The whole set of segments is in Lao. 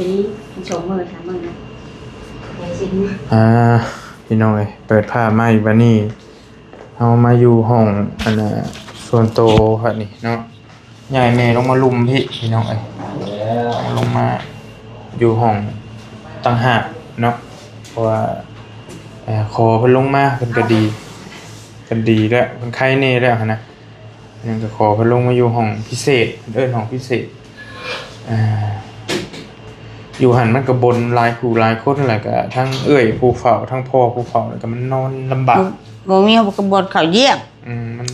ນີ້ ສອງມື້ ສາມມື້ນະ ໄດ້ຊິນ ອ່າ ພີ່ນ້ອງເອີຍ ເປີດພາບມາອີກບາດນີ້ ເຮົາມາຢູ່ຫ້ອງ ອັນນ່າ ສ່ວນໂຕບາດນີ້ເນາະ ຍ້າຍແມ່ລົງມາລຸ່ມພີ້ ພີ່ນ້ອງເອີຍ ລົງມາຢູ່ຫ້ອງຕ່າງຫາກເນາະ ເພາະວ່າ ເອີ ຂໍເພິ່ນລົງມາ ເພິ່ນກໍດີ ເພິ່ນດີແລ້ວ ເພິ່ນໄຄແດ່ແລ້ວຫັ້ນນະ. ຍັງກໍຂໍເພິ່ນລົງມາຢູ່ຫ້ອງພິເສດ ເພິ່ນເອີ້ນຫ້ອງພິເສດ ອ່າ ຢູ່ຫັ້ນມັນກໍບົນຫຼາຍຜູ້ຫຼາຍຄົນ ແລ້ວກໍທັງເອື້ອຍຜູ້ເຝົ້າ ທັງພໍ່ຜູ້ເຝົ້າ ແລ້ວກໍມັນນອນລຳບາກ ບໍ່ ບໍ່ມີ ກໍບ່ອນເຂົ້າຢ້ຽມ ອືມ ມັນ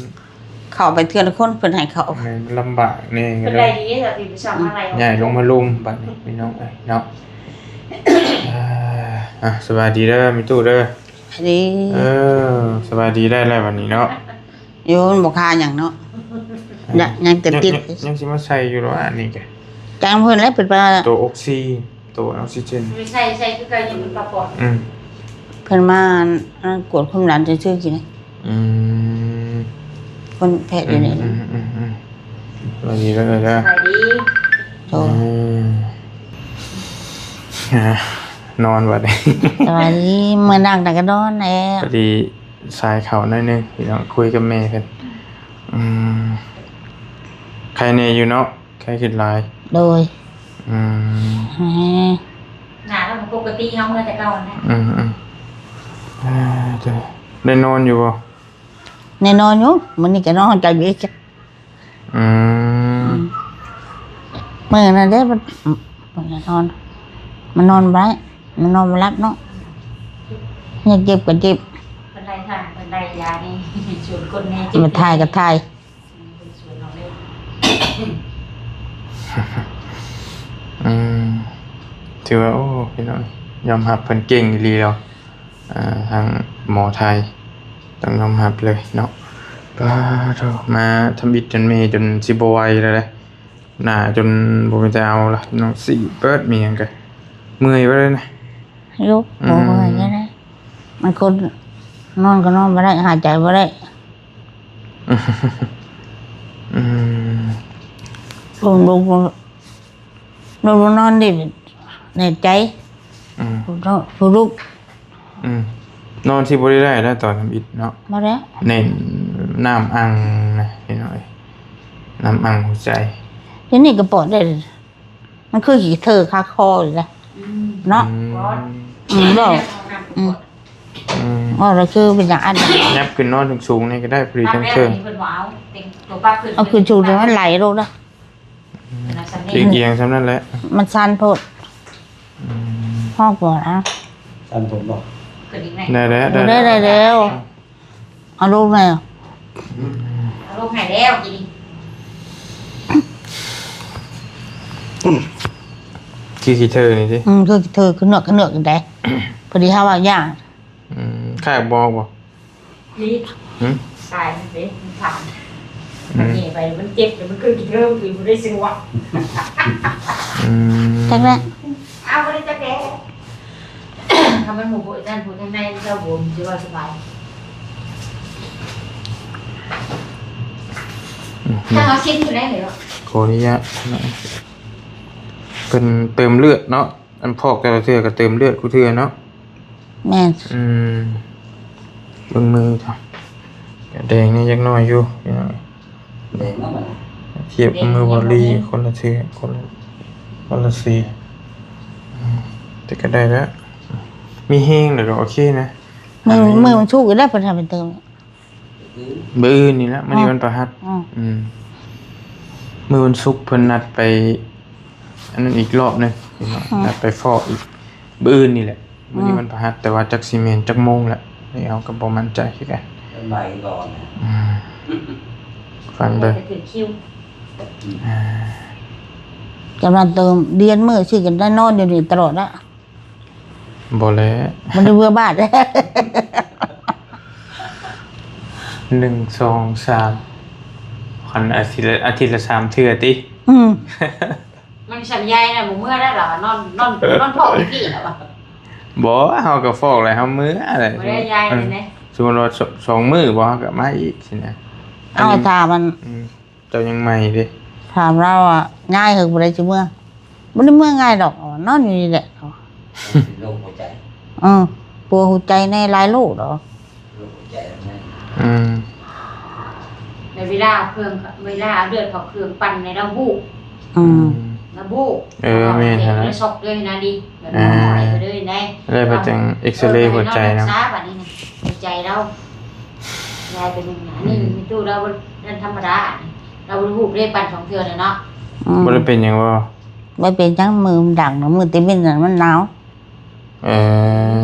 ເຂົ້າໄປເທື່ອລະຄົນ ເພິ່ນໃຫ້ເຂົ້າ ແມ່ນ ມັນລຳບາກແດ່ ເພິ່ນໄດ້ດີເດ້ ທີ່ໄປສ້າງມາໄລ່ ຍ້າຍລົງມາລຸ່ມບາດນີ້ ພີ່ນ້ອງເອີຍເນາະ ອ່າ ອ່ະ ສະບາຍດີເດີ ແມ່ຕູ້ເດີ ສະບາຍດີ ເອີ ສະບາຍດີໄດ້ແລ້ວບາດນີ້ເນາະ. ຢູ່ ມັນບໍ່ຄາຫຍັງເນາະ ຍັງ ຍັງແຕ່ຕິດ ຍັງ ຍັງຊິມາໃສ່ຢູ່ດອກ ອັນນີ້ກະ ຈ້າງເພິ່ນແຫຼະ ເພິ່ນວ່າ ໂຕອົກຊີ ໂຕອົກຊີເຈນ ໃສ່ ໃສ່ຄືເກົ່າ ຍັງເປັນປາປອດ ອືມ ເພິ່ນມາ ອັນ ກວດຄວາມດັນຊື່ໆ ກິນ ອືມ ຄົນແພດຢູ່ນີ້ ອືມ ອືມ ອືມ ສະບາຍດີເດີ ສະບາຍດີ ໂອ້ ອືມ ອ່າ ນອນບັດນີ້ ສະບາຍດີ ເມື່ອນັກນະກໍນອນແລ້ວ ພໍດີ ສາຍເຂົ້າໜ້ອຍໜຶ່ງ ພີ່ນ້ອງ ຄຸຍກັບແມ່ເພິ່ນ ອືມ ໄຄແດ່ຢູ່ເນາະ ໄຄຂຶ້ນຫຼາຍ ໂດຍ ອືມ ແໝ ໜ້າເຮົາກໍປົກກະຕິ ເຮົາເມື່ອແຕ່ເກົ່າຫັ້ນນະ ອືມໆ ເອີ ເຈົ້າ ໄດ້ນອນຢູ່ບໍ່? ໄດ້ນອນຢູ່ ມື້ນີ້ກໍນອນໃຈເບກ ອືມ ອືມ ມື້ນັ້ນເດ້ ມັນ ມັນນອນ ມັນນອນບໍ່ໄດ້ ມັນນອນບໍ່ຫຼັບເນາະ ຍັງເຈັບກໍເຈັບ ເພິ່ນໄດ້ທາງ ເພິ່ນໄດ້ຢານີ້ ຊວນຄົນແນ່ ເຈັບ ມາຖ່າຍກໍຖ່າຍ ອືມ ເພິ່ນຊວນເຮົາເດ້ ອືມ ຖືວ່າ ໂອ້ ພີ່ນ້ອງ ຍອມຮັບເພິ່ນເກັ່ງອີ່ຫຼີແລ້ວ. ອ່າ ທາງໝໍໄທ ຕ້ອງຍອມຮັບເລີຍເນາະ ປາໂທ ມາທຳອິດຈົນເມຈົນຊິບໍ່ໄຫວແລ້ວເດ້ ໜ້າຈົນບໍ່ເປັນຕາເອົາລະ ນ້ອງສີເປີດມີຫຍັງກະເມື່ອຍເບິດເລີຍນະ ໂຍກ ອືມ ບໍ່ເມື່ອຍແລ້ວນະ ບາງຄົນນອນກໍນອນບໍ່ໄດ້ ຫາຍໃຈບໍ່ໄດ້ ອືມ ລົງ ລົງ ລົງ ລົງນອນນີ້ແນ່ໃຈ ອືມ ຜູ້ເນາະ ຜູ້ລຸກ ອືມ ນອນຊິບໍ່ໄດ້ໄດ້ແລ້ວຕອນທຳອິດເນາະ ບໍ່ໄດ້ ເນັ້ນນ້ຳອັ່ງນະພີ່ນ້ອງເອີຍ ນ້ຳອັ່ງຫົວໃຈ ດຽວນີ້ກໍປອດໄດ້ ມັນຄືຂີ້ເທີຄາຄໍຢູ່ລະ ອືມ ເນາະ ອືມ ອືມ ບໍ່ ອືມ ອືມ ເວົ້າແລ້ວຄືເປັນຫຍັງອັນ ຍັບຂຶ້ນນອນສູງໆ ນີ້ກໍໄດ້ ພໍດີຈັ່ງເທີ ປັບແລ້ວນີ້ເພິ່ນບໍ່ເອົາ ເຕັມຕົວປັບຂຶ້ນ ເອົາຂຶ້ນສູງ ແຕ່ມັນໄຫຼລົງນະ ອືມ ອຽງໆ ສ່ຳນັ້ນແຫຼະ ມັນຊັນໂພດ ອືມ ຮອກບໍ່ນະ ຊັ້ນຜົມບໍ່ ໄດ້ແລ້ວ ໄດ້ ໄດ້ແລ້ວ ເອົາລົງແລ້ວ ເອົາລົງໃຫ້ແລ້ວ ກິນ ອືມ ຂີ້ເທີນີ້ຕິ ອືມ ຄືຂີ້ເທີ ຄືເໜືອກ ຄືເໜືອກຢູ່ໃດ ພໍດີເຮົາວ່າຢ່າງ ອືມ ຂາກບໍ່ອອກບໍ່? ນີ້ ຫຶ? ຕາຍມັນເດ້ ມັນຜ່ານ ອືມ ມັນແຫຍ່ໄປ ມັນເຈັບ ແລ້ວມັນຄືກິນເລີ່ມຄືບໍ່ໄດ້ຊື່ຫວະ ອືມ ຈັກແຫຼະ ອ້າວ ບໍ່ໄດ້ຈັກແຫຼະ ຖ້າມັນບໍ່ໂພດນັ້ນໂພດທາງໃນ ເຈົ້າບໍ່ ມັນຊິວ່າສະບາຍ ອືມ ຖ້າເຮົາຊິນຢູ່ໃນນີ້ເນາະ ຂໍອະນຸຍາດ ເພິ່ນເຕີມເລືອດເນາະ ອັນພອກແຕ່ລະເທື່ອກໍເຕີມເລືອດຄູ່ເທື່ອເນາະ ແມ່ນ ອືມ ເບິ່ງມືເຈົ້າ ກະແດງແດ່ຈັກໜ້ອຍຢູ່ພີ່ນ້ອງ ແດງແລ້ວບັດນີ້ ທຽບກັບມືບອລລີ ຄົນລະເທື່ອ ຄົນລະ ຄົນລະສີ ອືມ ແຕ່ກໍໄດ້ແລ້ວ ມີແຮງແລ້ວກໍໂອເຄນະ ມື້ ມື້ວັນສຸກອີກແລ້ວ ເພິ່ນໃຫ້ໄປເຕີມ ມື້ອື່ນນີ້ແຫຼະ ມື້ນີ້ວັນພະຫັດ ອືມ ອືມ ມື້ວັນສຸກເພິ່ນນັດໄປ ອັນນັ້ນອີກລອບໜຶ່ງ ອືມ ນັດໄປຟອກອີກ ມື້ອື່ນນີ້ແຫຼະ ມື້ນີ້ ອືມ ວັນພະຫັດ ແຕ່ວ່າຈັກຊິແມ່ນຈັກໂມງແຫຼະ ນີ້ເຮົາກໍບໍ່ໝັ້ນໃຈຄືກັນ ເປັນໃບກ່ອນນະ ອືມ ຟັງເບິ່ງ ແຕ່ຖືຄິວ ອ່າ ກຳລັງເຕີມ ລຽນມື້ຊິກັນໄດ້ນອນຢູ່ນີ້ຕະຫຼອດລະ ບໍ່ແລ້ວ ມັນໄດ້ເມືອບ້ານ ໜຶ່ງ ສອງ ສາມ ຄັນອາທິດລະ ອາທິດລະສາມເທື່ອຕິ ອືມ ມັນສັນໃຫຍ່ນະ ບໍ່ເມືອໄດ້ລະ ນອນ ນອນ ນອນເຝົ້າຢູ່ພີ້ລະ ບໍ່ ເຮົາກໍຟອກແລ້ວເຮົາເມືອແຫຼະ ບໍ່ໄດ້ຍາຍ ເອີ ແນ ສົມມຸດວ່າ ສ- ສອງມື້ບໍ່ ເຮົາກໍມາອີກຊີ້ນະ ເອົາ ອັນນີ້ ຖ້າມັນ ອືມ ເຈົ້າຍັງໃໝ່ເດ້ ຖາມລາວວ່າ ຍາຍເຮີບໍ່ໄດ້ຊິເມືອ ບໍ່ໄດ້ເມືອງ່າຍດອກ ນອນຢູ່ນີ້ແຫຼະ. ເປັນໂລກຫົວໃຈ. ເອີ ປົວຫົວໃຈແດ່ ຫຼາຍໂລກດອກ. ໂລກຫົວໃຈແມ່ນ. ອືມ ໃນເວລາເຄື່ອງ ເວລາເລືອດເຂົ້າເຄື່ອງປັ່ນໃນລະບຸ. ອືມ ລະບຸ. ເອີ ແມ່ນຫັ້ນແຫຼະ ແລ້ວຊັອກເລີຍນະດິ ແບບ ອ່າ ໄປເລີຍນະ. ແລ້ວເພິ່ນຈັ່ງເອັກຊະເຣຫົວໃຈນຳ. ເອີ ໃຫ້ນອນຮັກສາບາດນີ້ນະ ຫົວໃຈລາວ. ຍາຍເປັນຫຍັງນະ? ອືມ ອັນນີ້ມີຕູ້ລາວບໍ່ ເລື່ອງທຳມະດາ ລາວບໍ່ຮູ້ເດ້ ປັ່ນສອງເທື່ອແລ້ວເນາະ. ອືມ ບໍ່ໄດ້ເປັນຫຍັງບໍ່? ບໍ່ເປັນຫຍັງ ມືມັນດັງນະ ມືແຕ່ເວັນນັ້ນມັນໜາວ. ເອີ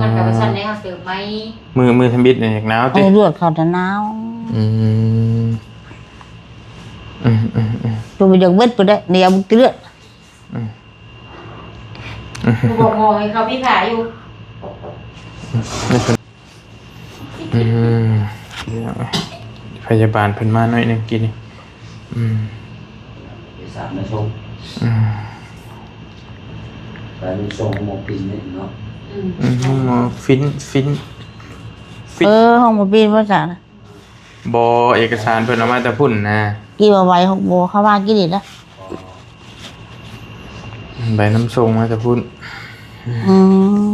ມັນກໍວ່າຊັ້ນແຫຼະ ເຮົາເຕີມໃໝ່. ມື້ ມື້ທຳອິດນີ້ຢາກໜາວຕິ? ເອີ ລວດເຂົ້າແຕ່ໜາວ. ອືມ ອືມ ອືມ ອືມ ຕົວມັນຢາກເບິດພຸ້ນແຫຼະ ດຽວມັນເລືອດ. ອືມ ອືມ ບໍ່ບອກໝໍໃຫ້ເຂົາມີຜ້າຢູ່. ອືມ ພະຍາບານເພິ່ນມາໜ້ອຍໜຶ່ງກີ້ນີ້. ອືມ ໄປສາມມາສົ່ງ. ອືມ ໄປສົ່ງໝໍປິ່ນນີ້ເນາະ. ອືມ ອືມ ໝໍປິ່ນ ປິ່ນ ປິ່ນ. ເອີ ຫ້ອງໝໍປິ່ນວ່າຊັ້ນ. ບໍ່ ເອກະສານເພິ່ນເອົາມາແຕ່ພຸ້ນນະ. ກີ້ວ່າໄວ ຫົກໂມງ ເຂົາວ່າກີ້ນີ້ນະ. ໃບນຳສົ່ງມາແຕ່ພຸ້ນ. ອືມ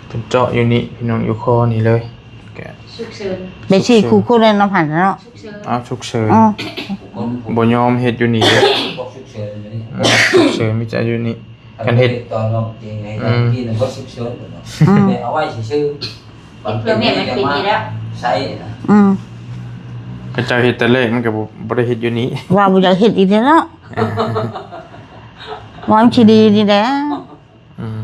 ເພິ່ນເຈາະຢູ່ນີ້ພີ່ນ້ອງ ຢູ່ຄໍນີ້ເລີຍ. ສຸກເສີນ ໄປຊີ້ຄູ່ຄົນເລີຍເນາະ ຫັ້ນເນາະ. ສຸກເສີນ. ອ້າວ ສຸກເສີນ. ອໍ ບໍ່ຍອມເຮັດຢູ່ນີ້ເດ້. ສຸກເສີນ ອືມ ສຸກເສີນມີແຕ່ຢູ່ນີ້. ຄັນເຮັດ ຕອນນ້ອງເຈງໃຫ້ ອືມ ກິນບໍ່ສຸກເສີນເນາະ. ອືມ ແຕ່ເອົາໄວ້ຊື່ໆ ເຮັດເພື່ອແມ່ມັນເປັນຢູ່ແລ້ວ ໃຊ້ນະ. ອືມ ເຂົາເຈົ້າເຮັດແຕ່ແລກມັນກໍບໍ່ ບໍ່ໄດ້ເຮັດຢູ່ນີ້. ວ່າບໍ່ຢາກເຮັດອີກແລ້ວເນາະ. ເອີ ວ່າມັນຊິດີນີ້ແຫຼະ. ອືມ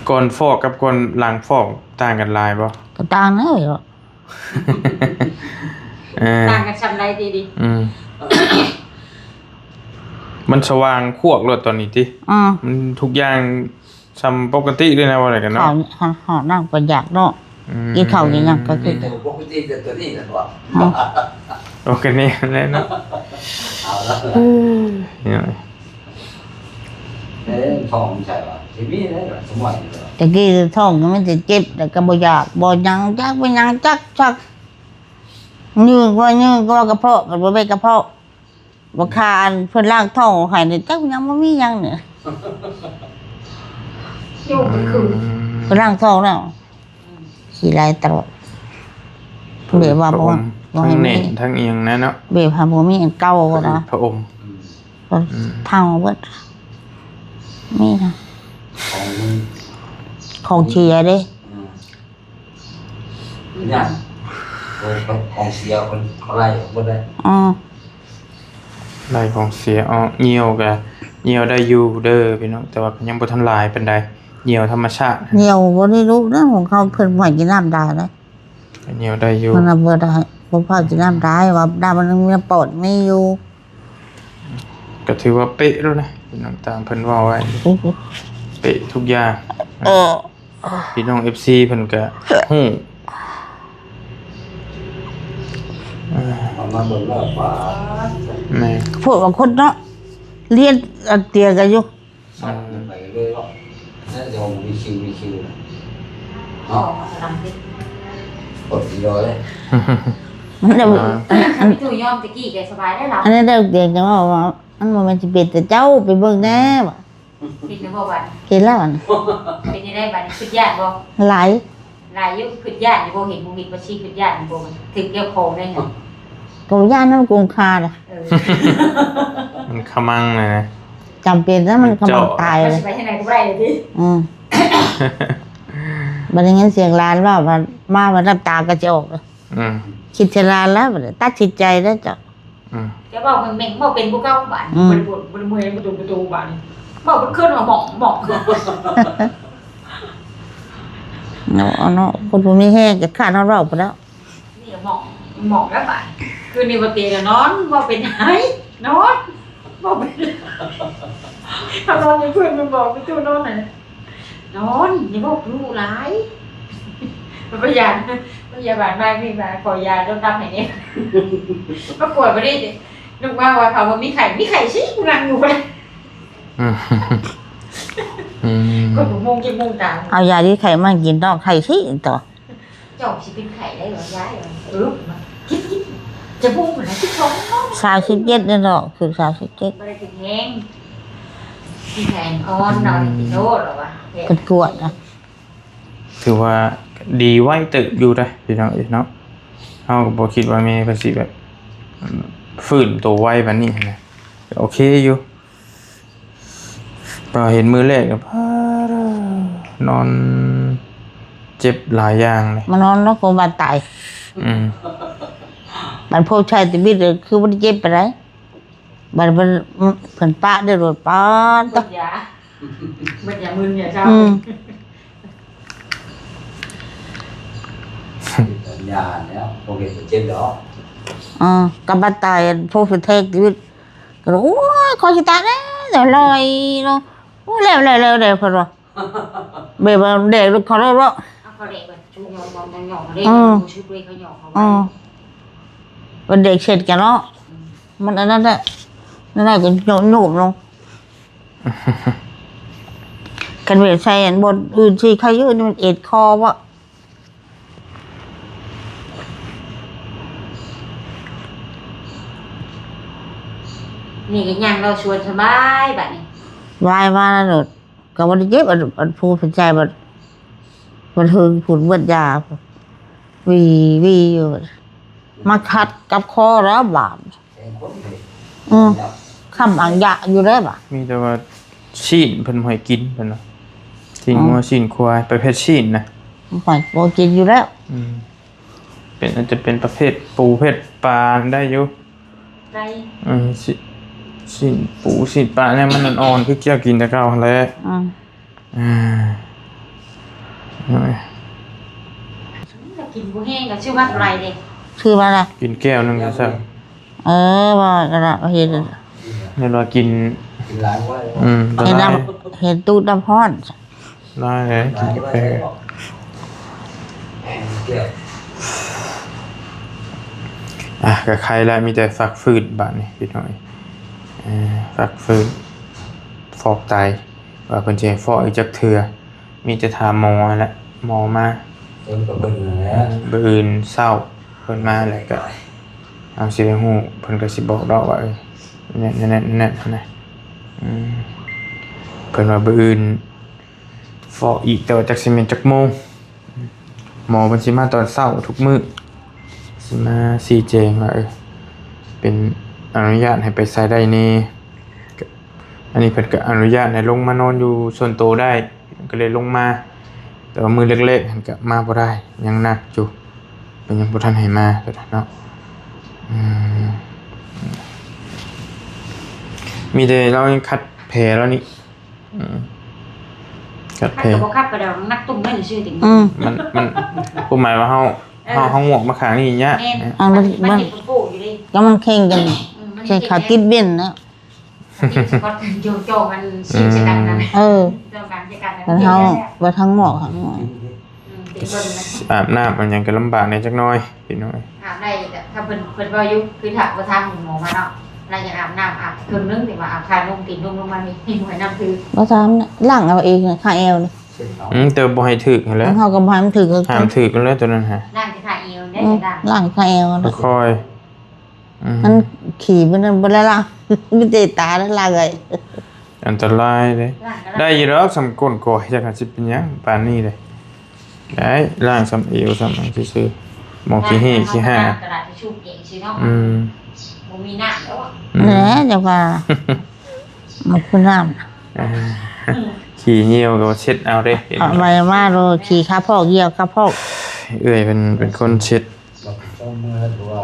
ກ່ອນຟອກກັບກ່ອນຫຼັງຟອກຕ່າງກັນຫຼາຍບໍ່? ກໍຕ່າງແລ້ວ. ເອີ ຕ່າງກັນຊ່ຳໃດຕິ? ອືມ ມັນສະຫວ່າງຂວາກໂລດຕອນນີ້ຕິ. ອືມ ມັນທຸກຢ່າງຊ່ຳປົກກະຕິເລີຍນະ ວ່າໄດ້ກັນເນາະ. ເຂົ້າ ເຂົ້າ ເຂົ້ານ້ຳກໍຢາກເນາະ. ອືມ ກິນເຂົ້າກິນຫຍັງກໍຄື ປົກກະຕິແຕ່ຕົວນີ້ແຫຼະວ່າ. ອືມ ໂອເຄ ນີ້ແຫຼະເນາະ. ເອົາລະ ເອີ ເອີ ທ້ອງໃສ່ວ່າຊິມີໄດ້ລະ ສະໝອຍນີ້ລະ. ແຕ່ກີ້ທ້ອງມັນຊິເຈັບ ແລ້ວກໍບໍ່ຢາກ ບໍ່ຫຍັງຈັກ ບໍ່ຫຍັງຈັກ ຈັກ ຍືດວ່າຍືດວ່າກະເພາະ ມັນບໍ່ແມ່ນກະເພາະ ບໍ່ຄ່າອັນເພິ່ນລ້າງທ້ອງໃຫ້ນີ້ ຈັກຍັງບໍ່ມີຫຍັງນີ້. ຢູ່ຄື ອືມ ເພິ່ນລ້າງທ້ອງແລ້ວ ອືມ ຂີ້ໄລ່ຕະຫຼອດ ແບບວ່າບໍ່ ບໍ່ໃຫ້ມີ ທັງແໜ້ນ ທັງອີ່ຫຍັງນະເນາະ ແບບວ່າບໍ່ມີອັນເກົ່ານະ ຜະອົມ ອືມ ເຖົ້າເບິດ ມີນະ ຂອງ ຂອງເສຍເດ້ ອືມ ຍັງ ຂອງເສຍເພິ່ນເຂົາໄລ່ອອກເບິດແລ້ວ ອືມ ໄລ່ຂອງເສຍອອກ ຍ່ຽວກະຍ່ຽວໄດ້ຢູ່ເດີພີ່ນ້ອງ ແຕ່ວ່າກໍຍັງບໍ່ທັນຫຼາຍປານໃດ ຍ່ຽວທຳມະຊາດ ຍ່ຽວບໍ່ໄດ້ລຸເດີ ຂອງເຂົາເພິ່ນບໍ່ໃຫ້ກິນນ້ຳດາເດ້ ຍ່ຽວໄດ້ຢູ່ ມັນບໍ່ໄດ້ ບໍ່ພາກິນນ້ຳດາ ວ່ານ້ຳມັນມີປອດມີຢູ່ ກໍຖືວ່າເປະແລ້ວນະ ພີ່ນ້ອງ ຕາມເພິ່ນເວົ້າໄວ້ ໂອ້ໂຫ ເປະທຸກຢ່າງ ເອີ ພີ່ນ້ອງເອັຟຊີເພິ່ນກະຮູ້ ເອີ ເອົາມາເບິ່ງແລ້ວ ປາດ ແມ່ນ ພວກບາງຄົນເນາະ ລຽນອັນຕຽວກັນຢູ່ ອືມ ໄປເລີຍເນາະ ແລ້ວດຽວມີຄິວ ມີຄິວນະ ເນາະ ກົດດຽວເລີຍ ມັນຈະ ອ່າ ອັນ ອັນ ຕູ້ຍອມຕະກີ້ແກສະບາຍໄດ້ລະ ອັນນັ້ນດຽວຈະເວົ້າວ່າ ມັນບໍ່ແມ່ນຊິເປັນແຕ່ເຈົ້າ ໄປເບິ່ງແດ່ວ່າ ເຫັນແລ້ວບໍ່ບັດ? ເຫັນແລ້ວ ເປັນຈັ່ງໃດບັດນີ້? ຄິດຢ້ານບໍ່? ຫຼາຍ ຫຼາຍຢູ່ ຄິດຢ້ານຢູ່ບໍ່? ເຫັນບໍ່ເຫັນວ່າຊິຄິດຢ້ານຢູ່ບໍ່? ຖືກເຈົ້າຂອງໄດ້ຫຍັງ? ກໍຢ້ານນຳກົງຄາລະ ເອີ ມັນຂະມັງນະ ຈຳເປັນນະ ມັນຂະມັງຕາຍ ມັນເຈາະ ລະ ຊິໄປທາງໃດກໍບໍ່ໄດ້ເລີຍຕິ ອືມ ບັດໄດ້ຍິນສຽງຫຼານເວົ້າ ມາ ມາບັດນ້ຳຕາກໍຈະອອກ ອືມ ຄິດຈະລານແລ້ວ ບັດນີ້ຕັດສິນໃຈແລ້ວເຈົ້າ ອືມ ແຕ່ເວົ້າແມ່ງໆ ເວົ້າເປັນຜູ້ເກົ່າບາດນີ້ ອືມ ບໍ່ໄດ້ ບໍ່ໄດ້ເມື່ອຍປະຕູ ປະຕູບາດນີ້ ເວົ້າເປັນຄືນວ່າໝອກ ໝອກ ເນາະ ເນາະ ຄົນບໍ່ມີແຮງກໍຂາດຮອດເວົ້າໄປແລ້ວ ນີ້ໝອກ ໝອກແລ້ວບາດ ຄືນນີ້ບໍ່ເຕນອນ ເວົ້າເປັນໄຫ້ ນອນ ເວົ້າເປັນ ເຮົານອນຢູ່ເພື່ອນມັນບອກໄປຕູ້ນອນນະ ນອນ ຢ່າບອກລູກຫຼາຍ ພະຍາ ພະຍາບານມານີ້ມາຂໍຢາຕົ້ນຕັບໃຫ້ແດ່ ມາກວດບໍ່ໄດ້ ລູກມາວ່າເຂົາບໍ່ມີໄຂ້ ມີໄຂ້ຊິ ກູນັ່ງຢູ່ ອືມ ອືມ ກວດຫົກໂມງ ເຈັດໂມງຕາ ເອົາຢາດີໄຂ້ມາກິນ ຕ້ອງໄຂ້ຊິຕໍ່ ເຈົ້າຊິເປັນໄຂ້ໄດ້ບໍ່ຍາຍ ເອີ ກິນ ກິນ ຈະບໍ່ ສິບສອງ ສາມສິບເຈັດນີ້ເນາະ ຂຶ້ນສາມສິບເຈັດ ບໍ່ໄດ້ຂຶ້ນແຮງ ຂຶ້ນແຮງອ່ອນເນາະ ອືມ ໂຕແລ້ວວ່າ ເພິ່ນກວດນະ ຖືວ່າດີໄວເຕີບຢູ່ເດ້ພີ່ນ້ອງເອີຍເນາະ. ເຮົາກໍບໍ່ຄິດວ່າແມ່ເພິ່ນຊິແບບຟື້ນໂຕໄວປານນີ້ຫັ້ນນະ ໂອເຄຢູ່. ກໍເຫັນມື້ແລກກໍ ປາດ ນອນເຈັບຫຼາຍຢ່າງເລີຍ ມານອນເນາະ ໂຮງບານຕາຍ ອືມ ບັດພົບໃຊ້ຊີວິດຄືບໍ່ໄດ້ເຈັບປານໃດ ບັດເພິ່ນ ເພິ່ນປະໄດ້ໂລດ ປາດ ໝົດຢາ ໝົດຢາມຶນຢາເຊົາ ອືມ ຢາແລ້ວ ບໍ່ເປັນເຈັບດອກ ເອີ ກັບບັດຕາຍ ພົບໃຊ້ຊີວິດ ກໍ ໂອ້ຍ ຂ້ອຍຊິຕາຍແລ້ວ ລອຍເນາະ ໂອ້ຍ ແລ້ວ ແລ້ວ ແລ້ວ ແລ້ວ ເພິ່ນວ່າ ແບບວ່າແດກເຂົາເລີຍເນາະ ເອົາເຂົາແດກແບບຊຸບ ເອີ ເຂົາຫຍໍ້ເຂົາໄວ້ ເອີ ມັນເດັກເຊັ່ນກັນເນາະ ອືມ ມັນອັນນັ້ນແຫຼະ ນັ້ນແຫຼະ ກໍໂຍບລົງ ຄັນເວດໃສ່ອັນບ່ອນອື່ນຊິໄຄຢູ່ ນີ້ມັນເອັດຄໍບໍ່ ນີ້ກໍຍ່າງເລາະສວນສະບາຍບາດນີ້ ວາຍມາໂລດ ກໍບໍ່ໄດ້ເຈັບ ອັນ ອັນຜູ້ເປັນໃຈບັດ ບັດເທິງພຸ້ນເບິດຢາ ວີ ວີຢູ່ ມາຂັດກັບຄໍແລ້ວບາດ ອືມ ຄຳອັງຍະຢູ່ເດ້ບາດ ມີແຕ່ວ່າຊີ້ນເພິ່ນບໍ່ໃຫ້ກິນ ເພິ່ນວ່າ ຊີ້ນງົວ ອືມ ຊີ້ນຄວາຍ ປະເພດຊີ້ນນະ ບໍ່ ບໍ່ກິນຢູ່ແລ້ວ ອືມ ເປັນ ອາດຈະເປັນປະເພດປູ ເພດປາໄດ້ຢູ່ ໄດ້ ເອີ ຊີ້ນ ຊີ້ນປູຊີ້ນປາແນວມັນອ່ອນໆ ຄືເຈົ້າກິນແຕ່ເກົ່າຫັ້ນແຫຼະ ອືມ ອ່າ ໂອ້ຍ ກິນບໍ່ແຮງກໍຊື້ມາເທົ່າໃດເດ້ ຊື້ມາລະ ກິນແກ້ວໜຶ່ງຊະ ເອີ ວ່າກໍລະ ເຫັນ ແມ່ນວ່າກິນ ກິນຫຼາຍບໍ່ໄດ້ ອືມ ເຫັນນ້ຳ ເຫັນຕູ້ນ້ຳຮ້ອນ ຫຼາຍເດ້ ກິນກາແຟ ອ່ະ ກໍໄຄແລ້ວ ມີແຕ່ພັກຟື້ນບາດນີ້ພີ່ນ້ອງ ເອີ ພັກຟື້ນ ຟອກໄຕ ວ່າເພິ່ນຊິໃຫ້ຟອກອີກຈັກເທື່ອ ມີແຕ່ຖ້າໝໍຫັ້ນແຫຼະ ໝໍມາ ເພິ່ນກໍເບິ່ງຫັ້ນແຫຼະ ມື້ອື່ນເຊົ້າເພິ່ນມາແລ້ວກໍ ເຮົາຊິໄດ້ຮູ້ ເພິ່ນກໍຊິບອກດອກວ່າ ເອີ ແນວນັ້ນ ແນວນັ້ນ ແນວນັ້ນຫັ້ນນະ ອືມ ເພິ່ນວ່າມື້ອື່ນຟອກອີກ ແຕ່ວ່າຈັກຊິແມ່ນຈັກໂມງ ໝໍເພິ່ນຊິມາຕອນເຊົ້າທຸກມື້ ຊິມາຊີ້ແຈງວ່າ ເອີ ເປັນອະນຸຍາດໃຫ້ໄປໃສໄດ້ແດ່ ອັນນີ້ເພິ່ນກໍອະນຸຍາດໃຫ້ລົງມານອນຢູ່ສ່ວນໂຕໄດ້ ກໍເລີຍລົງມາ ແຕ່ວ່າມື້ແລກໆຫັ້ນກໍມາບໍ່ໄດ້ ຍັງໜັກຢູ່ ເພິ່ນຍັງບໍ່ທັນໃຫ້ມາເນາະ ອືມ ມີແຕ່ລາວຍັງຂັດແຜລາວນີ້ ອືມ ຄັດແພງ ຄັດກໍບໍ່ຄັດປານໃດດອກ ໜັກຕຸ້ມໄວ້ຊື່ໆຕິ ອືມ ມັນ ມັນ ຄວາມໝາຍວ່າເຮົາ ເອີ ເຮົາ ເຮົາງວກມາຂ້າງນີ້ຍາກ ແມ່ນ ອ່າ ມັນ ມັນ ມັນເຮັດໂປ້ຢູ່ເດ້ ກໍມັນແຂ່ງກັນ ອືມ ແຂ່ງຂາຕິດເບັນນະ ຕິດສະກອດກັນ ໂຈງໆ ມັນຊີ້ນໃສ່ກັນນັ້ນ ເອີ ຕ້ອງການໃຫ້ກັນ ແລ້ວເຮົາວ່າທາງງວກ ອືມ ອາບນ້ຳ ອາບຫຍັງກໍລຳບາກແດ່ຈັກໜ້ອຍ ພີ່ນ້ອງ ອາບໄດ້ ຖ້າເພິ່ນ ເພິ່ນເວົ້າຢູ່ ຄືຖ້າບໍ່ທາງໝໍມາເນາະ ລາວຢາກອາບນ້ຳ ອາບເຄິ່ງໜຶ່ງ ແຕ່ວ່າອາບຄາລົງຕີນລົງ ລົງມານີ້ ບໍ່ໃຫ້ນ້ຳຖືກ ບໍ່ທາງ ລ້າງເອົາເອງ ຄາແອວນີ້ ອືມ ແຕ່ບໍ່ໃຫ້ຖືກຫັ້ນແຫຼະ ເຮົາກໍບໍ່ໃຫ້ມັນຖືກ ຫ້າມຖືກຫັ້ນແຫຼະ ຕົວນັ້ນຫະ ລ້າງແຕ່ຄາແອວເດ້ ອືມ ລ້າງ ລ້າງຄາແອວ ຄ່ອຍ ອືມ ມັນຂີ້ມັນບໍ່ໄດ້ລ້າງ ມີແຕ່ຕາລ້າງໄດ້ ອັນຕະລາຍເດ້ ລ້າງກໍໄດ້ ໄດ້ຢູ່ດອກ ສ່ຳກົ້ນກໍ ຈັກຫາຊິເປັນຫຍັງປານນີ້ເດ້ ໄດ້ ລ້າງສ່ຳເອວສ່ຳຫຍັງຊື່ໆ ໝໍຂີ້ເຫຂີ້ຫາ ກະດາດທິຊູ້ເອງຊິເນາະ ອືມ ບໍ່ມີນ້ຳແລ້ວ ອືມ ແຫຼະ ຈັ່ງວ່າ ມັນຄືນ້ຳ ອ່າ ອືມ ຂີ້ຍ່ຽວກໍເຊັດເອົາເດ້ ເອົາໄວ້ມາໂລດ ຂີ້ຄາພອກ ຍ່ຽວຄາພອກ ເອື້ອຍເປັນ ເປັນຄົນເຊັດ ເຈົ້າເມື່ອ ຫຼືວ່າ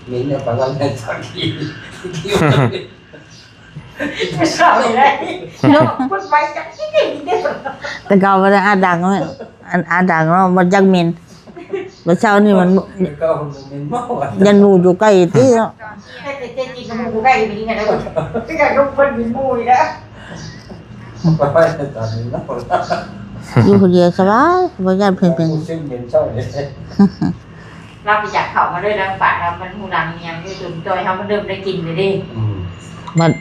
ເມັນເອົາໄປໄວ້ໃນສັກຂີ້ ເຊົາເລີຍເນາະ ມັນໄປຈັກຊິໄດ້ເດ້ ແຕ່ເກົ່າມັນອາດັງເນາະ ອັນອາດັງເນາະ ມັນຈັກເໝັນ ບັດເຊົ້ານີ້ມັນ ເຈົ້າເໝັນເມົາ ຢ້ານໝູຢູ່ໃກ້ຕິເນາະ ແຕ່ ແຕ່ ແຕ່ກິນກັບໝູບໍ່ໃກ້ເປັນຫຍັງໄດ໋ ຄືກັນກັບເພິ່ນເປັນໝູນີ້ແຫຼະ ໄປໄປຕອນນີ້ເນາະ ຢູ່ຄົນດຽວສະບາຍ ບໍ່ຢ້ານເພິ່ນເປັນ ບໍ່ຊຶມເປັນເຈົ້າເດ້ ລາວໄປຈັບເຂົ້າມາເລີຍ ລາວປາກລາວມັນຫູຫຼັງອີ່ຫຍັງຢູ່ ຈົນຈ່ອຍເຮົາມັນເລີ່ມໄດ້ກິນເລີຍເດ້ ອືມ ບັດ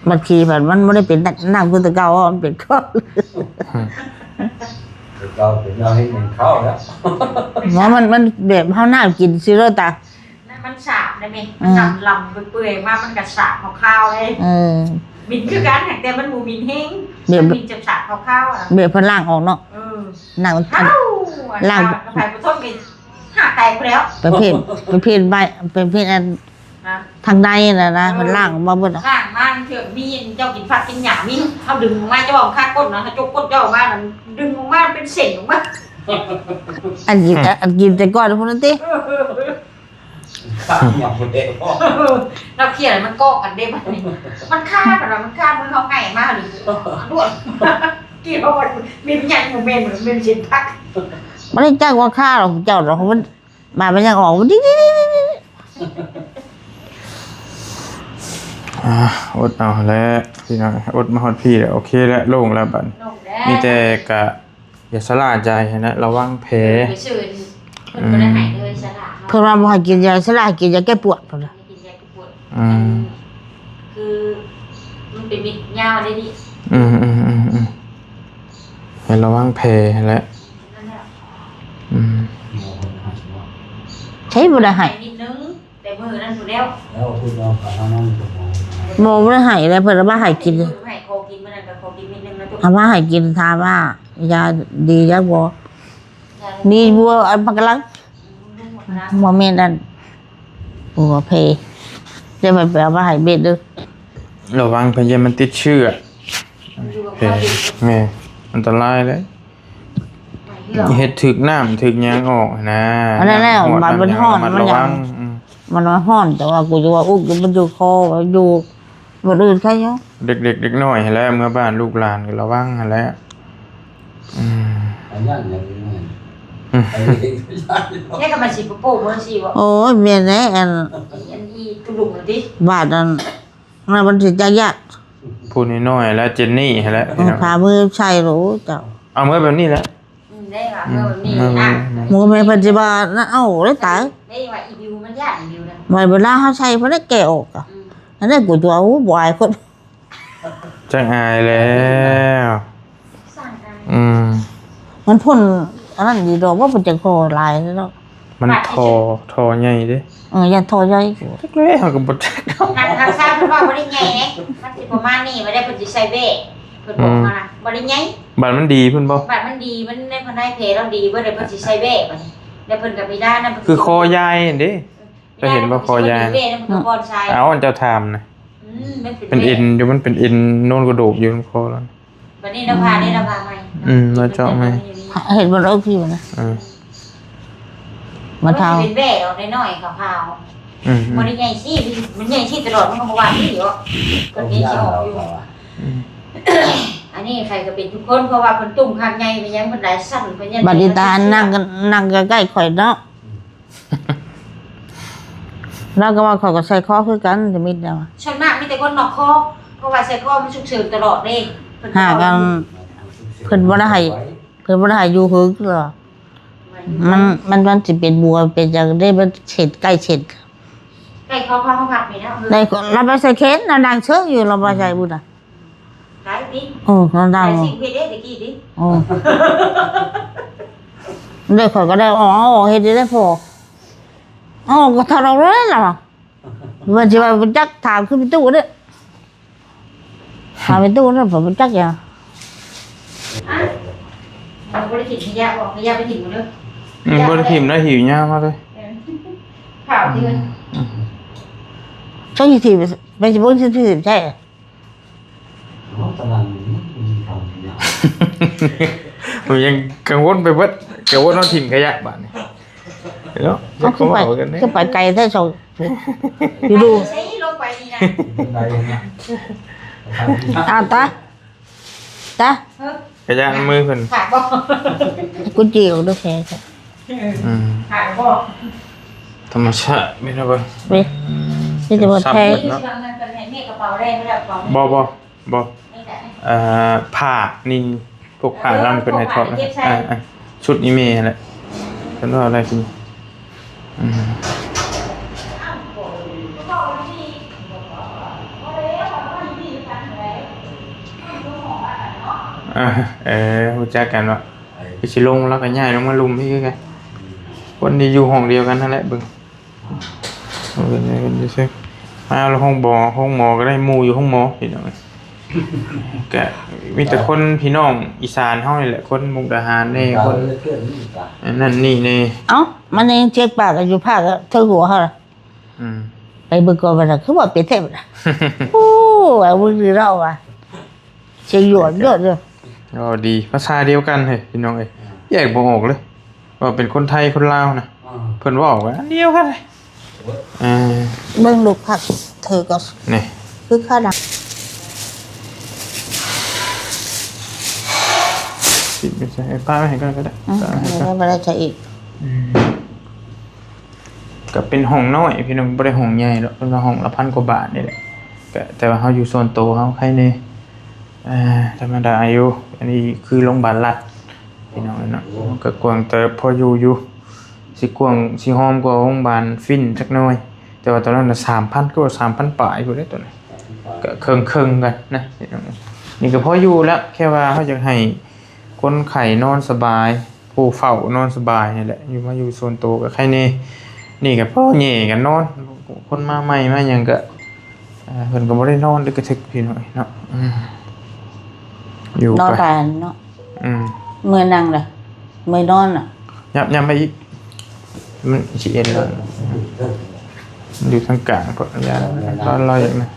ບັດຂີ້ບັດມັນບໍ່ໄດ້ເປັນໜັກຄືແຕ່ເກົ່າ ມັນເປັນກ້ອນ ແຕ່ເກົ່າເປັນເຮົາເຮັດໜຶ່ງເຂົ້າແລ້ວ ບໍ່ ມັນ ມັນແບບເຮົານ້ຳກິນຊື່ໂລດຕາ ນ້ຳ ມັນສາບໄດ້ແມ່ ມັນ ອືມ ນ້ຳລຳເປື່ອຍໆມາ ມັນກໍສາບຄາວໆເລີຍ. ເອີ ໝິ່ນຄືກັນ ແຕ່ມັນບໍ່ໝິ່ນແຮງ ແບບ ມັນໝິ່ນຈາກສາບຄາວໆອະ ແບບເພິ່ນລ້າງອອກເນາະ. ເອີ ນ້ຳ ເອົາ ລ້າງ ໄປປະທົມນີ້ ຫາກແຕກພຸ້ນແລ້ວ ປະເພດ ປະເພດໃບ ປະເພດອັນ ຮະ ທາງໃນຫັ້ນນະ ເອີ ເພິ່ນລ້າງອອກມາເບິດ ລ້າງມາເທື່ອມີເຈົ້າກິນຜັກກິນຫຍ້າ ມີເຮົາດຶງອອກມາ ເຈົ້າເວົ້າຄາກົ້ນນະ ເຮົາຈົກກົ້ນເຈົ້າອອກມາ ດຶງອອກມາເປັນເສັ້ນອອກມາ ອັນກິນ ອັນກິນແຕ່ກ່ອນພຸ້ນຕິ. ເອີ ຄາຫຍັງບໍ່ໄດ້ ລາວຄຽດໃຫ້ມັນເກາະກັນເດ້ບັດນີ້ ມັນຄາ ຄັນວ່າມັນຄາ ມື້ເຮົາໄຫງ່ມານີ້ ລວດ ກິນເຮົາວ່າມີຫຍັງບໍ່ແມ່ນ ມັນເປັນເສັ້ນຜັກ ບໍ່ໄດ້ຈັກວ່າຄາດອກ ເຈົ້າດອກ ມັນ ບາດມັນຍັງອອກ ດິ ດິ ດິ ດິ ດິ ອ່າ ອົດເອົາແຫຼະພີ່ນ້ອງ ອົດມາຮອດພີ້ແລ້ວ ໂອເຄແລ້ວ ໂລ່ງແລ້ວບັດ ໂລ່ງແລ້ວ ມີແຕ່ກະ ຢ່າຊະລ່າໃຈຫັ້ນແຫຼະ ລະວັງແຜ ເອີ ໄປຊື້ ເພິ່ນ ອືມ ບໍ່ໄດ້ໃຫ້ເລີຍ ຊະລ່າເນາະ ເພິ່ນວ່າບໍ່ໃຫ້ກິນຢາຊະລ່າ ໃຫ້ກິນຢາແກ້ປວດ ເພິ່ນວ່າ ໃຫ້ກິນຢາແກ້ປວດ ອືມ ຄືມັນເປັນເມັດຍາວເດ້ນີ້ ອືມໆໆໆ ໃຫ້ລະວັງແຜຫັ້ນແຫຼະ ນັ້ນແຫຼະ ອືມ ໃຊ້ບໍ່ໄດ້ໃຫ້ ໃຫ້ນິດໜຶ່ງ ແຕ່ມື້ນັ້ນພຸ້ນແລ້ວ ແລ້ວເພິ່ນວ່າ ບໍ່ ບໍ່ໄດ້ໃຫ້ແລ້ວ ເພິ່ນເອົາມາໃຫ້ກິນ ໃຫ້ຂໍກິນ ມື້ນັ້ນກໍຂໍກິນເມັດໜຶ່ງນະ ເອົາມາໃຫ້ກິນ ຖາມວ່າຢາດີຢາບໍ່ ຢາ ມີບໍ່ ອັນປາກກະລັງ ອືມ ບໍ່ແມ່ນອັນ ໂອເຄ ຈະໄປເອົາມາໃຫ້ເມັດເດີ ລະວັງພະຍາດມັນຕິດເຊື້ອ ແມ່ນ ອັນຕະລາຍເລີຍ ເຮັດຖືກນ້ຳຖືກຫຍັງອອກນະ ອັນນັ້ນແຫຼະ ນ້ຳຮອດ ບາດມັນຮ້ອນ ນ້ຳຫຍັງ ລະມັດລະວັງ ມັນ ອືມ ມັນຮ້ອນ ແຕ່ວ່າກູຈະວ່າອຸກ ມັນຢູ່ຄໍ ຢູ່ບ່ອນອື່ນໄຄຢູ່ ເດັກໆ ເດັກນ້ອຍຫັ້ນແຫຼະ ເມືອບ້ານລູກຫຼານກໍລະວັງຫັ້ນແຫຼະ ອືມ ອັນນັ້ນຫຍັງ ອືມ ແລ້ວກໍມັນຊິໂປ້ເມືອຊິບໍ່ ໂອ້ຍ ແມ່ນແຫຼະ ອັນ ອັນອີຕຸລຸງຫັ້ນຕິ ບາດນັ້ນ ມັນ ມັນຊິຈະຍາກ ຜູ້ນ້ອຍໆ ແລະ ເຈນນີ້ຫັ້ນແຫຼະ ເອີ ພີ່ນ້ອງ ພາມືໃສ່ໂລດເຈົ້າ ເອົາເມືອແບບນີ້ແຫຼະ ອືມ ໄດ້ວ່າ ອືມ ເອີ ມີ ອືມ ນະ ອືມ ໝູແມ່ເພິ່ນຊິວ່ານະ ເອົ້າ ໄດ້ຕາຍ ໄດ້ວ່າອີບິວມັນຢ້ານອີບິວນະ ວ່າເວລາເຮົາໃສ່ເພິ່ນໄດ້ແກະອອກກະ ອືມ ອັນນັ້ນກູຕົວະ ໂອ້ ບໍ່ອາຍຄົນ ຈັກອາຍແລ້ວ ສ້າງອາຍ ອືມ ມັນພົ້ນອັນນັ້ນດີດອກ ວ່າເພິ່ນຈະຂໍຫຼາຍເນາະ ມັນທໍ່ ທໍ່ໃຫຍ່ເດ້ ເອີ ຢ້ານທໍ່ໃຫຍ່ ຈັກແລ້ວ ເຮົາກໍບໍ່ຈັກ ທາງ ທາງຊາວເພິ່ນວ່າບໍ່ໄດ້ໃຫຍ່ເດ້ ມັນຊິປະມານນີ້ ບໍ່ໄດ້ ເພິ່ນຊິໃສ່ແບ້ ເພິ່ນບອກ ອືມ ມານະ ບໍ່ໄດ້ໃຫຍ່ ບາດມັນດີພຸ້ນບໍ່ ບາດມັນດີ ມັນໃນພາຍໃນແຜລາວດີເບິດ ແລ້ວເພິ່ນຊິໃສ່ແບ້ບາດນີ້ ແລ້ວເພິ່ນກໍມີດ້ານນັ້ນ ຄືຄໍຢາຍຫັ້ນເດ້ ເຈົ້າເຫັນບໍ່ ຄໍຢາຍ ເອີ ເພິ່ນກໍບໍ່ໃສ່ ເອົາ ອັນເຈົ້າຖາມນະ ອືມ ມັນເປັນ ເປັນເອັນຢູ່ ມັນເປັນເອັນໂນ້ນກະດູກຢູ່ນຳຄໍລາວ ບັດນີ້ລາວຜ່າ ນີ້ລາວຜ່າໃໝ່ ອືມ ລາວເຈາະໃໝ່ ເຫັນບໍ່ ເອີ ຄືນະ ເອີ ມັນເຖົ້າ ເປັນແບ້ອອກນ້ອຍໆ ຂາວໆ ອືມ ບໍ່ໄດ້ໃຫຍ່ຊີ້ ມັນໃຫຍ່ຊີ້ຕະຫຼອດ ມັນກໍບໍ່ວ່ານີ້ເນາະ ເພິ່ນຍັງຊິອອກຢູ່ ອືມ ອັນນີ້ໃຜກໍເປັນທຸກຄົນ ເພາະວ່າເພິ່ນຕຸ້ມຄາກໃຫຍ່ ເປັນຫຍັງ ເພິ່ນຫຼາຍຊັ້ນ ເພິ່ນຍັງ ບັດນີ້ຕານັ່ງ ນັ່ງໃກ້ໆ ຂ້ອຍເນາະ ລາວກໍວ່າຂ້ອຍກໍໃສ່ຄໍຄືກັນ ຈະມີແນວ ສ່ວນມາກມີແຕ່ຄົນນອກຄໍ ເພາະວ່າໃສ່ຄໍມັນສຸກເສີນຕະຫຼອດເດ້ ເພິ່ນຫາກ ເພິ່ນບໍ່ໄດ້ໃຫ້ ເພິ່ນບໍ່ໄດ້ໃຫ້ຢູ່ເຫິງເທື່ອ ມັນ ມັນ ມັນຊິເປັນບົວເປັນຫຍັງເດ້ ມັນເສັ້ນໃກ້ເສັ້ນ ໃກ້ເຂົ້າຫ້ອງພັກນີ້ນະ ໄດ້ ລາວໄປໃສ່ແຂນ ລາວນັ່ງເຊີຍຢູ່ ລາວບໍ່ໃສ່ບຸນນະ ໄດ້ຕິ ເອີ ລາວນັ່ງ ໄດ້ສິ່ງເຮັດເດ້ຕະກີ້ຕິ ເອີ ເດ້ ຂ້ອຍກໍໄດ້ ອໍ ເຮັດໄດ້ພໍ ອໍ ກໍຖອດອອກແລ້ວລະ ວ່າຊິວ່າບໍ່ຈັກ ຖາມຄືໄປຕູ້ເດ້ ຖາມໄປຕູ້ເດ້ ບໍ່ຈັກຫຍັງ ອ່ະ ບໍ່ໄດ້ຖິ້ມຂະຫຍະບໍ່ ຂະຫຍະໄປຖິ້ມເດີ ອືມ ບໍ່ໄດ້ຖິ້ມໄດ້ ຫິວຍາມມາເລີຍ ເອີ ຂ່າວເທື່ອ ອືມ ເຈົ້າຊິຖີບ ໄປຊິເບິ່ງຊິຖີບໃສ່ ເນາະ ຕະລາງນີ້ມີຄຳເນາະ ມັນຍັງກັງວົນໄປເບິດ ກັງວົນເອົາຖິ້ມຂະຫຍະບາດນີ້ເນາະ ເອົາ ຄືໄປ ຄືໄປໄກແທ້ ສອງ ຢູ່ດູ ໃສ່ລົງໄປນີ້ນະ ໄດ້ນະ ອ້າວ ຕາ ຕາ ເອີ ຂະຫຍະໃນມືເພິ່ນ ຂາດບໍ່ ກຸນຈີອອກເດີແທ້ ອືມ ຂາດບໍ່ ທຳມະຊາດ ມີແນວເບິ່ງ ມີ ອືມ ມີແຕ່ບໍ່ແທ້ ເນາະ ບໍ່ ບໍ່ ບໍ່ ເອີ ຜ້ານີ້ ພວກຜ້າລຳເພິ່ນໃຫ້ຖອດ ເອີ ເອີ ເອີ ຊຸດອີ່ແມ່ຫັ້ນແຫຼະ ເພິ່ນວ່າໄດ້ກິນ ອືມ ເອີ ເອີ ຮູ້ຈັກກັນເນາະ ຄືຊິລົງ ລາວກໍຍ້າຍລົງມາລຸ່ມພີ້ຄືກັນ ຄົນທີ່ຢູ່ຫ້ອງດຽວກັນຫັ້ນແຫຼະ ເບິ່ງ ເພິ່ນ ເພິ່ນຊື່ໆ ມາໂຮງໝໍ ໂຮງໝໍກໍໄດ້ໝູ່ຢູ່ໂຮງໝໍ ພີ່ນ້ອງເອີຍ. ກະມີແຕ່ຄົນພີ່ນ້ອງອີສານເຮົານີ້ແຫຼະ ຄົນມຸກດາຫານແດ່ ຄົນ ເອີ ເພື່ອນນີ້ກະ ອັນນັ້ນນີ້ແດ່. ເອົ້າ ມັນຍັງເຈັບປາກກັນຢູ່ພາກເທິງຫົວເຮົາລະ. ອືມ ໄປເບິ່ງກ່ອນວ່າ ຄືວ່າເປັນແທ້ບາດນະ. ໂອ້ ວ່າເບິ່ງດີເນາະວ່າ ສຽງຫຼວນໂລດເດີ. ເວົ້າດີ ພາສາດຽວກັນເຮີ້ຍ ພີ່ນ້ອງເອີຍ ແຍກບໍ່ອອກເລີຍ ວ່າເປັນຄົນໄທຄົນລາວນະ. ອ່າ ເພິ່ນເວົ້າກັນອັນດຽວກັນເລີຍ. ເອີ ເບິ່ງລູກພັກເທີກໍ ນີ້ ຄືຂາດ. ປິດໄປໃສ່ ເອີ ປະໄວ້ໃຫ້ກ່ອນກໍໄດ້. ອືມ ປະໄວ້ໃຫ້ກ່ອນ ແລ້ວກໍບໍ່ໄດ້ໃຊ້ອີກ. ອືມ ກໍເປັນຫ້ອງນ້ອຍພີ່ນ້ອງ ບໍ່ໄດ້ຫ້ອງໃຫຍ່ດອກ ເພິ່ນວ່າຫ້ອງລະພັນກວ່າບາດນີ້ແຫຼະ. ກໍແຕ່ວ່າເຮົາຢູ່ສ່ວນໂຕເຮົາໄຄແນ່. ອ່າ ທຳມະດາຢູ່ ອັນນີ້ຄືໂຮງບານລັດ ພີ່ນ້ອງເອີຍເນາະ. ກໍກວ້າງເຕີບ ພໍຢູ່ຢູ່ ຊິກວ້າງຊິຫອມກວ່າໂຮງບານຟິນຈັກໜ້ອຍ ແຕ່ວ່າຕອນນັ້ນນະ ສາມພັນ ກໍສາມພັນປາຍພຸ້ນເດ້ ຕອນນັ້ນ ກໍເຄິ່ງໆ ກັນນະ ພີ່ນ້ອງເອີຍ. ນີ້ກໍພໍຢູ່ແລ້ວ ແຄ່ວ່າເຮົາຢາກໃຫ້ຄົນໄຂ້ນອນສະບາຍ ຜູ້ເຝົ້ານອນສະບາຍນີ້ແຫຼະ ຢູ່ ມາຢູ່ສ່ວນໂຕກໍໄຄແນ່. ນີ້ກໍພໍແຍ່ກັນນອນ ຄົນມາໃໝ່ມາຫຍັງກໍ ອ່າ ເພິ່ນກໍບໍ່ໄດ້ນອນດຶກກະທຶກພີ່ນ້ອງເນາະ. ອືມ ຢູ່ ນອນໄປ ໄປເນາະ. ອືມ ເມື່ອຍນັ່ງລະ ເມື່ອຍນອນລະ ຫຍັບ ຫຍັບໄປອີກ ມັນຊິເອັນແລ້ວ ຢູ່ທາງກາງ ເພາະຢ້ານລາວ ລາວຢາກນະ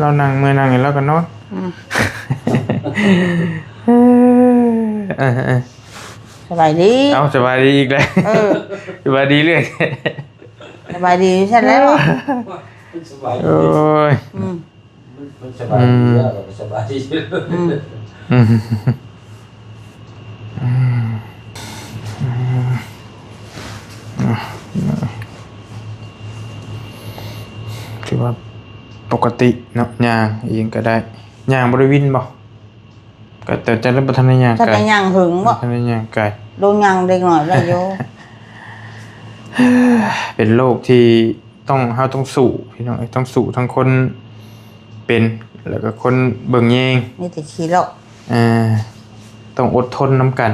ລາວນັ່ງ ເມື່ອຍນັ່ງແລ້ວກໍນອນ. ອືມ ເອີ ເອີ ສະບາຍດີ. ເອົ້າ ສະບາຍດີອີກແລ້ວ. ເອີ ສະບາຍດີເລື້ອຍ. ສະບາຍດີຊັ້ນແຫຼະ. ໂອ້ຍ ອືມ ມັນ ມັນສະບາຍດີແລ້ວ ອືມ ກໍສະບາຍດີ. ອືມ ອືມ ອືມ ອືມ ຖືວ່າປົກກະຕິເນາະ ຍ່າງອີ່ຫຍັງກໍໄດ້. ຍ່າງບໍ່ໄດ້ວິນບໍ່? ກໍແຕ່ ແຕ່ບໍ່ທັນໄດ້ຍ່າງໄກ ທັນໄດ້ຍ່າງເຫິງບໍ່? ທັນໄດ້ຍ່າງໄກ ໂດນຍ່າງເດັກນ້ອຍໄດ້ຢູ່. ເປັນໂລກທີ່ ຕ້ອງ ເຮົາຕ້ອງສູ້ພີ່ນ້ອງເອີຍ ຕ້ອງສູ້ທັງຄົນເປັນ ແລ້ວກໍຄົນເບິ່ງແຍງ ມີແຕ່ຂີ້ເລາະ. ເອີ ຕ້ອງອົດທົນນຳກັນ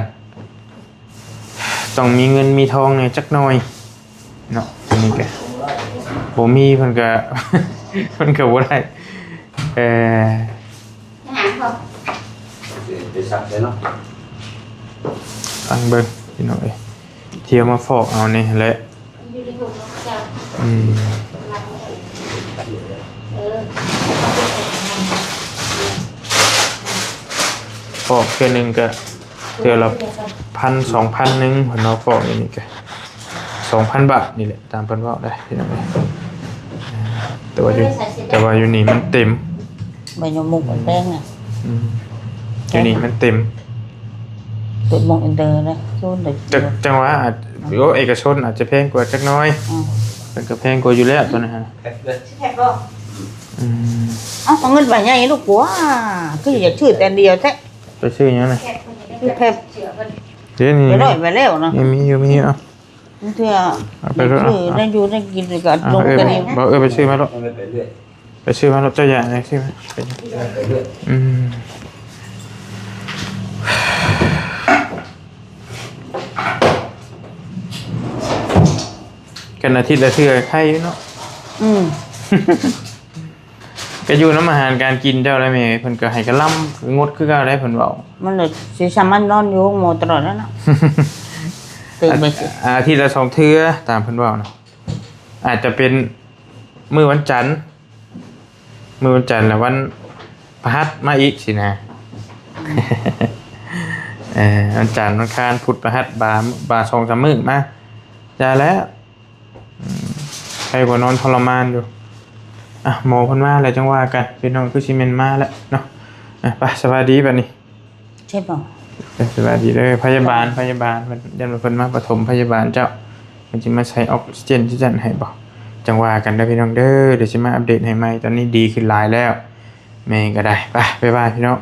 ຕ້ອງມີເງິນມີທອງແດ່ຈັກໜ້ອຍເນາະ. ອັນນີ້ກໍບໍ່ມີ ເພິ່ນກໍ ເພິ່ນກໍບໍ່ໄດ້. ເອີ ໄປຊັກໃສ່ເນາະ ຟັງເບິ່ງພີ່ນ້ອງເອີຍ. ທ່ຽວມາຟອກເອົານີ້ແຫຼະ. ອືມ ຟອກເທື່ອໜຶ່ງກະເທື່ອລະພັນສອງພັນໜຶ່ງ ເພິ່ນວ່າຟອກຢູ່ນີ້ກະສອງພັນບາດນີ້ແຫຼະ ຕາມເພິ່ນເວົ້າໄດ໋ພີ່ນ້ອງເອີຍ. ແຕ່ວ່າຢູ່ ແຕ່ວ່າຢູ່ນີ້ມັນເຕັມ ໃບຍະມຸກ ອືມ ແພງນະ. ອືມ ຢູ່ນີ້ມັນເຕັມ ເຕັມໝົດ ອິນເຕີນະ ໂຊນໃດ ຈັກ ຈັ່ງວ່າ ໂອ້ ເອກະຊົນອາດຈະແພງກວ່າຈັກໜ້ອຍ. ອືມ ເພິ່ນກໍແພງກວ່າຢູ່ແລ້ວຕົວນັ້ນ. ອືມ ເອົາ ເອົາເງິນໃບໃຫຍ່ລູກກວ່າ ຄືຢາກຊື້ແຕ່ອັນດຽວແທ້. ໄປຊື້ຫຍັງນະ? ຊື້ແພັບ ເດ້ນີ້ ໄປຮ້ອຍໄປແລ້ວນະ. ມີ ມີຢູ່ ມີຢູ່. ເອົາ ເທື່ອ ເອົາໄປໂລດ ໄດ້ຢູ່ໄດ້ກິນກໍລົງກັນເອງ. ບໍ່ ເອີ ໄປຊື້ມາໂລດ ໄປຊື້ມາໂລດ ເຈົ້າຢ່າໄປຊື້ມາ. ອືມ ກັນອາທິດລະເທື່ອໄຄຢູ່ເນາະ. ອືມ ກໍຢູ່ນຳອາຫານການກິນເຈົ້າໄດ໋ແມ່ ເພິ່ນກໍໃຫ້ກະລຳງົດຄືເກົ່າໄດ໋ ເພິ່ນເວົ້າ. ມັນລະຊິສາມາດນອນຢູ່ໂຮງໝໍຕະຫຼອດແລ້ວເນາະ. ຕື່ນໄປ ອາ ອາທິດລະສອງເທື່ອ ຕາມເພິ່ນເວົ້ານະ. ອາດຈະເປັນມື້ວັນຈັນ ມື້ວັນຈັນ ແລະ ວັນພະຫັດມາອີກຊີ້ນະ. ເອີ ວັນຈັນ ວັນຄານ ພຸດ ພະຫັດ ບາ ບາສອງສາມມື້ມາ. ຢ່າແລ້ວ ອືມ ໄຄກວ່ານອນທໍລະມານຢູ່. ອ່ະ ໝໍເພິ່ນມາແລ້ວຈັ່ງວ່າກັນ ພີ່ນ້ອງ ຄືຊິແມ່ນມາແລ້ວເນາະ. ອ່ະ ໄປ ສະບາຍດີບັດນີ້. ເຈັບບໍ່? ເອີ ສະບາຍດີເດີ ພະຍາບານ ພະຍາບານ ເພິ່ນ ຢ້ານວ່າເພິ່ນມາປະຖົມພະຍາບານເຈົ້າ ເພິ່ນຊິມາໃສ່ອອກຊີເຈນ ຊິຊັ້ນໃຫ້ບໍ່? ຈັ່ງວ່າກັນເດີພີ່ນ້ອງເດີ ດຽວຊິມາອັບເດດໃຫ້ໃໝ່. ຕອນນີ້ດີຂຶ້ນຫຼາຍແລ້ວ ແມ່ກໍໄດ້. ໄປ ບາຍບາຍ ພີ່ນ້ອງ.